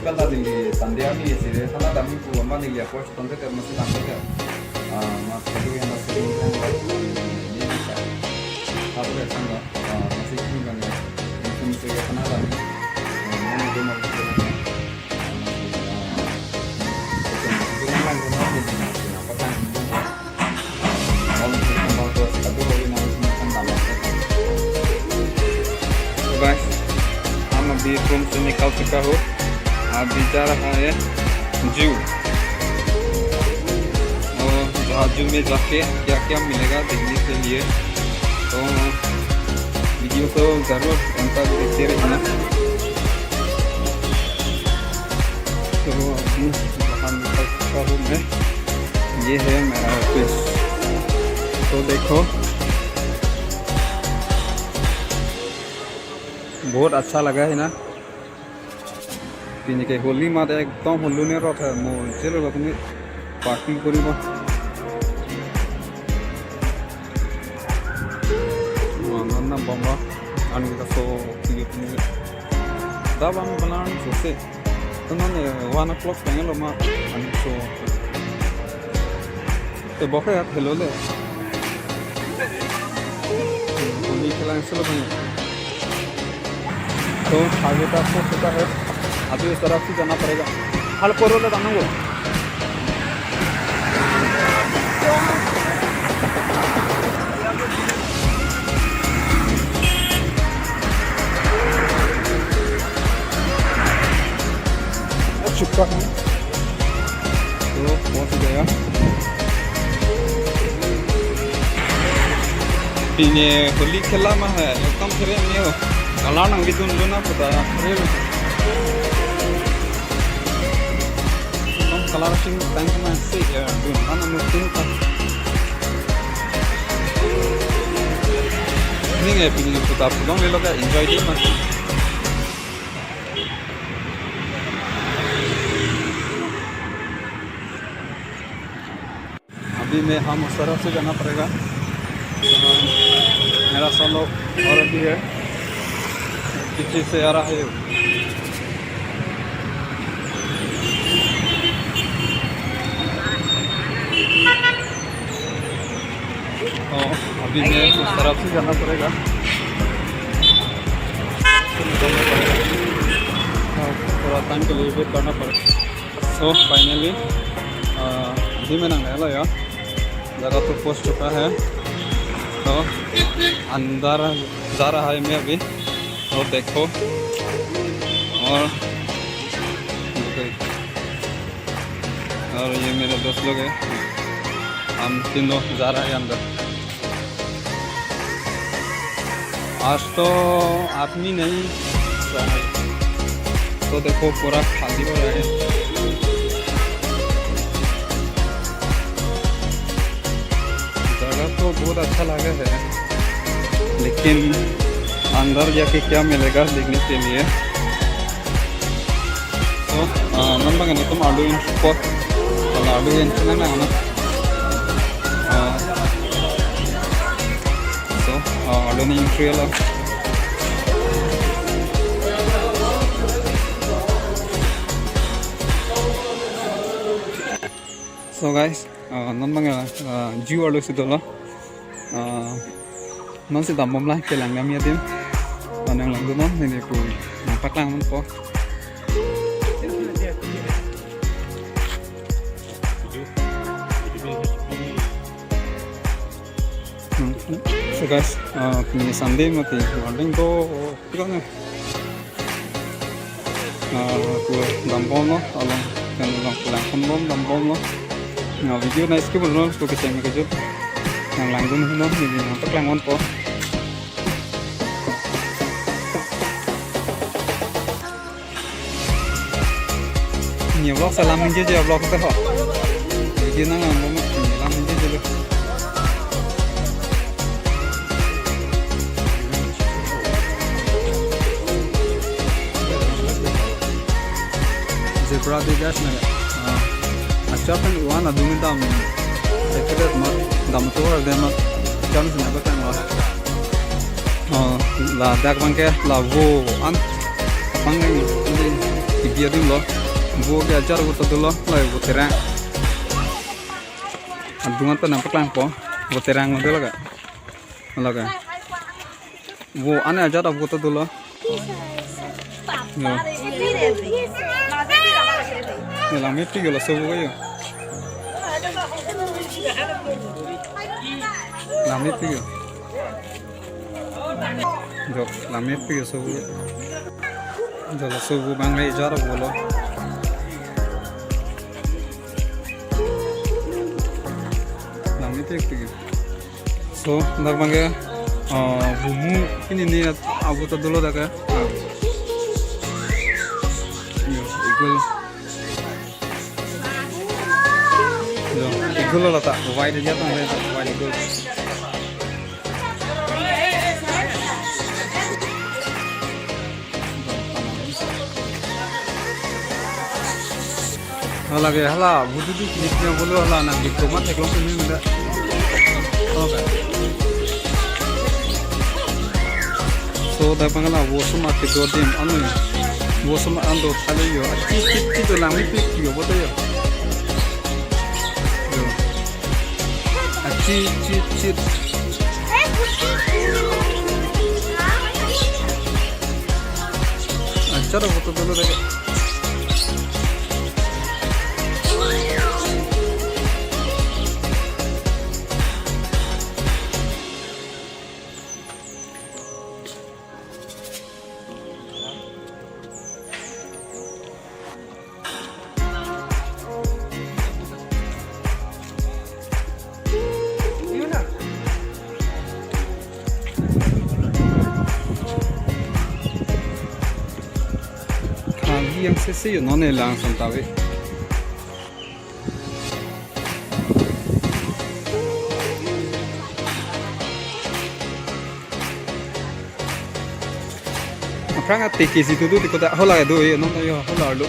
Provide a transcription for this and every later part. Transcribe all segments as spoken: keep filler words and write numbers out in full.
Kala di Sunday arni sire sana dami pu ama neli approach tonte ke masi dami ke. Ah, mas kadu yang masih ini kan ini bisa. Apa ke sana? Ah, masih ini kan ya. Ini sih sana dami. Ah, mana dia mau तो गाइस, हम अभी रूम से निकल चुका हूँ। अभी जा रहा है जू। और जहाँ जू में जाके क्या क्या मिलेगा देखने के लिए। तो वीडियो को जरूर अंत तक देखते रहना। तो अभी बाहर निकल चुका हूँ मैं। ये है मेरा ऑफिस। तो देखो, बहुत अच्छा लगा है ना। Pini ke holi mat ekdom holi ne rot hai mo jelo lo pini party koribo. Mo non na bomba ani ka so pini pini. Da bang banan so se. Tenan eh, one o'clock pengen lo ma ani so. Te bok ya hello le. Holi khela solo bhai. तो आगे का आपको पता है, अभी इस तरफ से जाना पड़ेगा। हल करो ले जाना वो। छुपका है। तो पहुंच गया। Pini holi khela ma hai, ekdom khere neo. Color nangbi dun dun na puta, khere lo. Ekdom color sing tang ma si ya, dun mana mesti ta. Ning eh pini puta pulong le lo ka enjoy di ma. अभी मैं हम उस तरफ से जाना पड़ेगा। हाँ, मेरा साथ लोग और भी है, पीछे से आ रहा है। तो अभी मैं उस तरफ से जाना पड़ेगा। हाँ, थोड़ा टाइम के लिए वेट करना पड़ेगा। So finally, अ, अभी मैं नंगला या जगह तो पहुंच चुका है। तो अंदर जा रहा है मैं अभी। तो देखो, और और ये मेरे दोस्त लोग हैं, हम तीनों जा रहे हैं अंदर। आज तो आदमी नहीं, तो देखो पूरा खाली हो रहा है। जगह तो बहुत अच्छा लगा है, लेकिन अंदर जाके क्या मिलेगा देखने के लिए। So, ah, non bang nelitum arlo entry po. Kalau arlo entry na na na. Ah, so, ah, arlo ni entry lo. So guys, ah, non bang, ah, zoo arlo si dolo. Ah, non si dambom la kelang kami adim. Nang langdun non neli pu nangpaklang non po. Hmm. So guys, ah, pini Sunday mati morning do kilo ne. Ah, ku dambom lo, along kan along pulang kan bom dambom lo. Na video nice ke belum lo, ku keceng kejut. Nang langdun lo, neli nangpaklang non po. Ni vlog salam ningje je vlog te ho. Video nang ang mo ni lam ningje je lo. Zebra de gas na. Ah. Acha pen wan adung dam. Ekret ma dam to ar de ma. Jam sina ba kan ma. Oh, ladak abang ke la vo an abang ini, ini Dia dim lo. Vo ke ajat vo ta dolo, la vo terang. Adungan ta nangpaklangpo. Vo terang lo dolo ka. Lo ka. Vo ane ajat vo ta dolo. Yo. Yo, langmepik yo laso vo yo. Langmepik yo. Jo, langmepik yo laso vo. Jo, laso vo abang le ajat vo lo. Langmepik yo. So, dak abang ke, ah, bumu ini ni avo ta dolo dak ke. Ah. Yo, eagle. Yo, eagle lo ta, white dia ta, white eagle. Hala ke, hala, budu du kini punya bolo hala nang di tomat theklong kini menda. Okay. So, dak abang hala, vo osomar kedo adim, anu, vo osomar an do thale yo. Chit, chit, chit, langmepik yo, vo ta yo. Yo. Achit, chit, chit. Achara foto dulu deh. Khang hi yang sese yo non e lang son ta ave. Aphrang ate ke si tu tu ti kota hola do e non yo hola lo.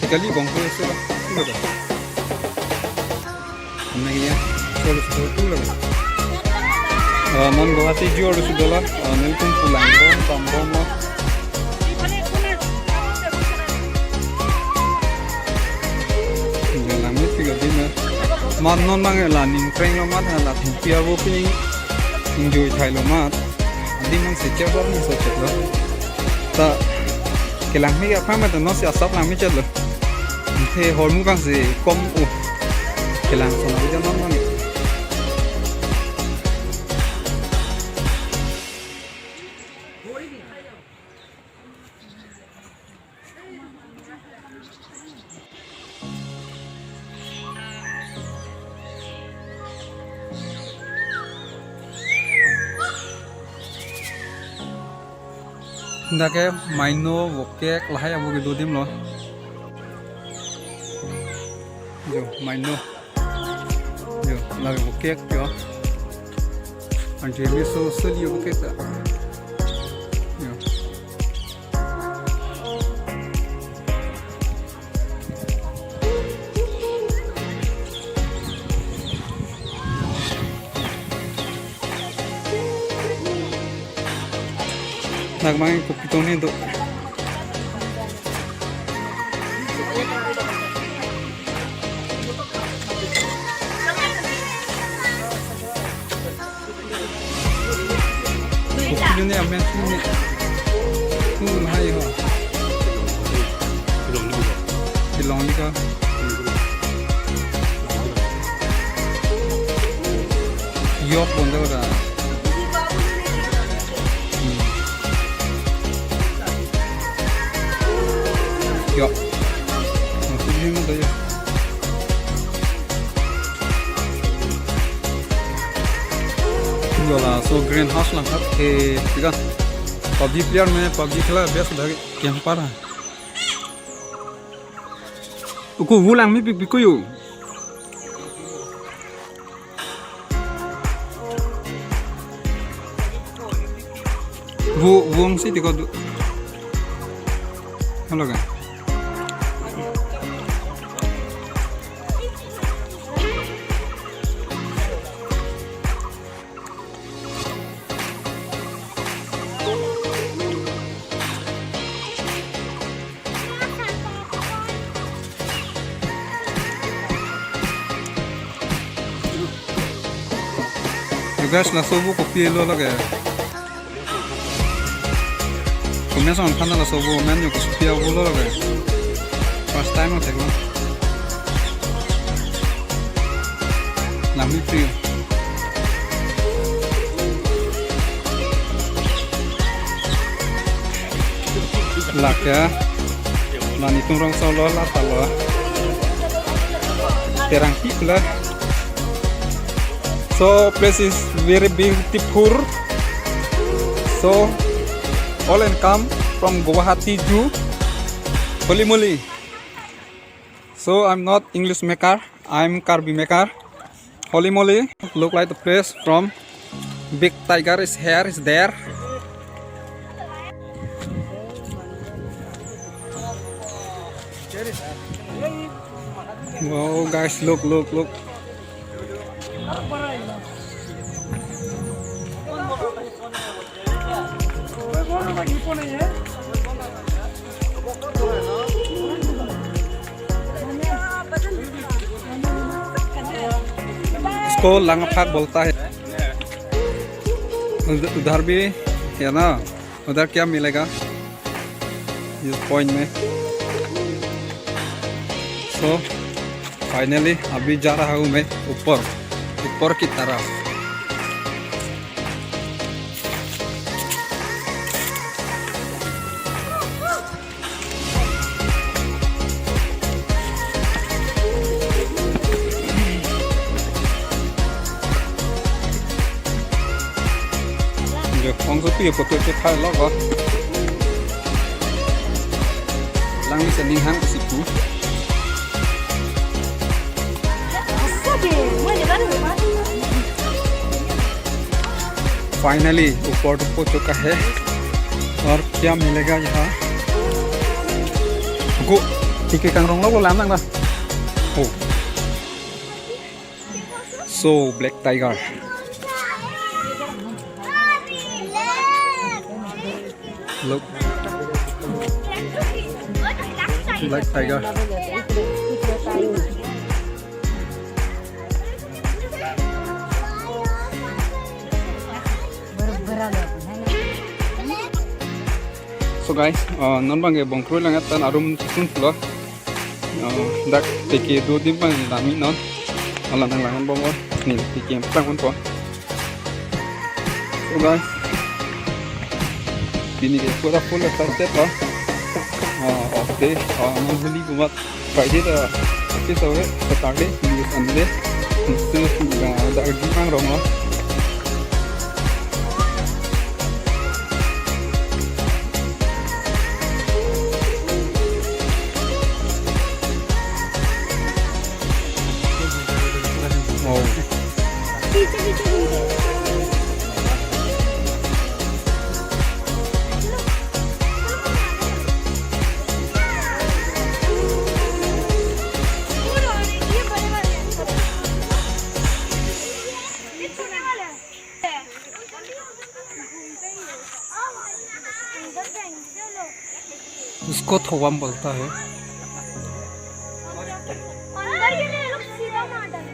Kali bong ko so lo. Nang ya. Solo solo tu lo. Ah, non Guwahati jor sudah lah. Ah, nelitum pulang bom, bom bom lah. Jalan ni tiga bina. Mat non mang la ning kreng lo mat hala thengpi avo pi ning enjoy thai lo mat. Adim mang se kya bor ni so chet lo. Ta kelang mi aphan ma ta non si asap lang mi chet lo. Te hormu kang si kom u. Kelang so na jan non mang. Dak ke maino, vokek, lahai avo kedo adim lo. Jo, maino. Jo, lake vokek jo. Anke meso seli vokek ta. Jo. Nangmang kopi tong ni do. Kopi ni amen ni. Tu hai ho. Belong ni ka. Yok bonda ka. Hmm. Yok. Masih ni mo tayo. Yo laso greenhouse langkhat ke tiga. PUBG player me PUBG khela best lagi game para. Uku vulang mi pipi kuyu. Vu, vung si tiko du. Halo kan? Guys, laso vo kopi elo lake. Kome ason aphan laso vo amen yo kopi avo lo lake. First time lo theklo. Nami pri. Lake. Nelitum rong solo la palo. Terang ki pula. So place is very beautiful. So all and come from Guwahati Zoo. Holy moly. So I'm not English maker, I'm Karbi maker. Holy moly, look like the place from big tiger is here, is there. Wow, guys, look, look, look. इसको लंगफाक बोलता है। उध-, उधर भी है ना, उधर क्या मिलेगा? इस पॉइंट में। So finally अभी जा रहा हूँ मैं ऊपर, ऊपर की तरफ। Yo, ong so pi photo chekhai lo ko. Langli si ning hang si pu. Finally ऊपर तो पहुंच चुका है। और क्या मिलेगा यहाँ? Go. Tiki kangrong lo ko lam nang da. Oh. So, black tiger. Look. Black tiger. So guys, uh, non bang ke Bongkroi langthan arum susun pulo. Uh, dak teke do dim bang dami non. Alang nang langan bong or ni teke plang pon po. So guys, pini ke pura full excited lo. Uh, off day, uh, non huli gumat Friday ta office ave, Saturday, Sunday, Sunday. Nistu, uh, dak di mang rong lo. Wow. उसको थोवाम बोलता है। अंदर के लिए लोग सीधा मार डालते हैं।